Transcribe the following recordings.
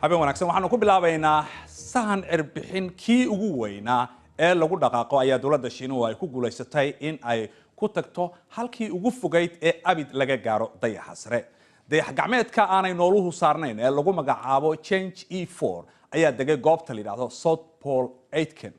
Habeen wanaagsan. Waxaanu ku bilaabaynaa sahan cirbixin kii ugu weynaa ee lagu dhaqaaqo ayaa dowladda Shiinuhu ay ku guulaysatay in ay ku tagto halkii ugu fogayd ee abid laga gaaro dayaxa sare. Dayax gacmeedka aanay nooluhu saarnayn ee lagu magacaabo Chang'e 4 ayaa degay goobta la yidhaahdo South Pole Aitken.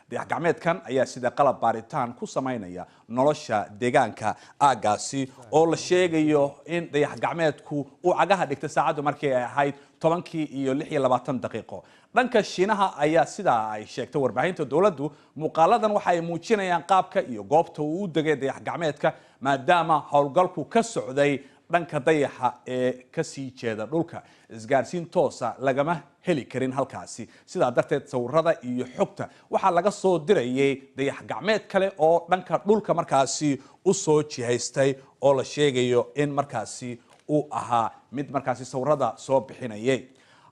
Dayax gacmeedkan ayaa sida qalab baaritaan ku samaynaya nolosha deegaanka aagaasi, oo la sheegayo in dayax gacmeedku uu cagaha dhigtay saacaddu markii ay ahayd 10-26. Dhanka Shiinaha ayaa sidaa ay sheegtay warbaahinta dowladdu, muuqaaladan waxa ay muujinayaan qaabka iyo goobta uu u degay dayax gacmeedka, maadaama howlgalku ka socday dhanka dayaxa ee kasii jeeda dhulka, isgaarsiin toosa lagama heli karin halkaasi. Sidaa darteed sawirada iyo xogta waxaa laga soo dirayay dayax gacmeed kale oo dhanka dhulka markaasi u soo jihaystay, oo la sheegayo in markaasi uu ahaa mid markaasi sawirada soo bixinayay.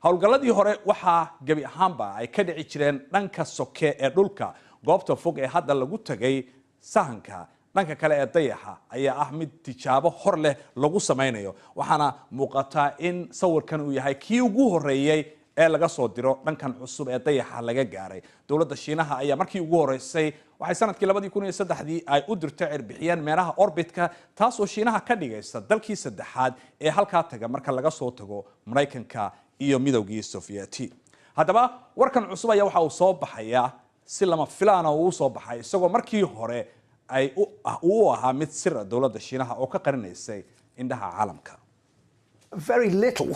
Howlgalladii hore waxaa gebi ahaanba ay ka dhici jireen dhanka soke ee dhulka. Goobta fog ee hadda lagu tagay sahanka dhanka kale ee dayaxa ayaa ah mid tijaabo hor leh lagu samaynayo, waxaana muuqataa in sawirkan uu yahay kii ugu horeeyey ee laga soo diro dhankan cusub ee dayaxa laga gaaray. Dowladda Shiinaha ayaa markii ugu horeysay waxay sanadkii 2003-dii ay u dirtay cirbixiyeen meelaha orbitka, taasoo Shiinaha ka dhigaysa dalkii saddexaad ee halkaa taga marka laga soo tago Maraykanka iyo Midowgii Sofiyeeti. Haddaba warkan cusub ayaa waxa uu soo baxayaa si lama filaana uu soo baxay, isagoo markii hore ay uu ahaa mid sira dowladda Shiinaha oo ka qarinaysay indhaha caalamka. Very little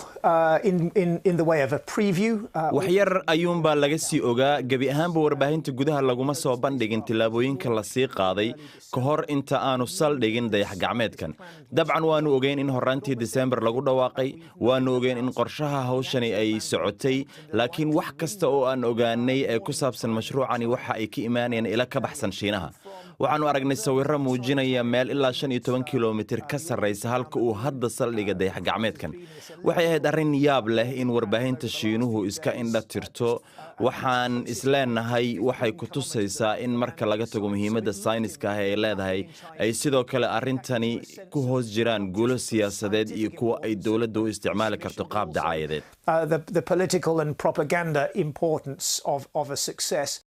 in the way of a preview. Waxyar ayuunbaa laga sii ogaa. Gebi ahaanba warbaahinta gudaha laguma soo bandhigin tillaabooyinka la sii qaaday ka hor inta aanu saldhigin dayax gacmeedkan. Dabcan waannu ogeyn in horraantii Disembar lagu dhawaaqay, waannu ogeyn in qorshaha hawshani ay socotay, laakiin wax kasta oo aan ogaanay ee ku saabsan mashruucani waxa ay ka imaanayaan ila ka baxsan Shiinaha. Waxaannu aragnay sawirro muujinaya meel ilaa 15 kilomitir ka sarraysa halka uu hadda saldhiga dayax gacmeedkan. Waxay ahayd arrin yaab leh in warbaahinta Shiinuhu iska indha tirto. Waxaan isleenahay waxay ku tusaysaa in marka laga tago muhiimadda sayniska ah ee ay leedahay, ay sidoo kale arrintani ku hoos jiraan guulo siyaasadeed iyo kuwa ay dowladda u isticmaali karto qaab dacaayadeed. The political and propaganda importance of a success.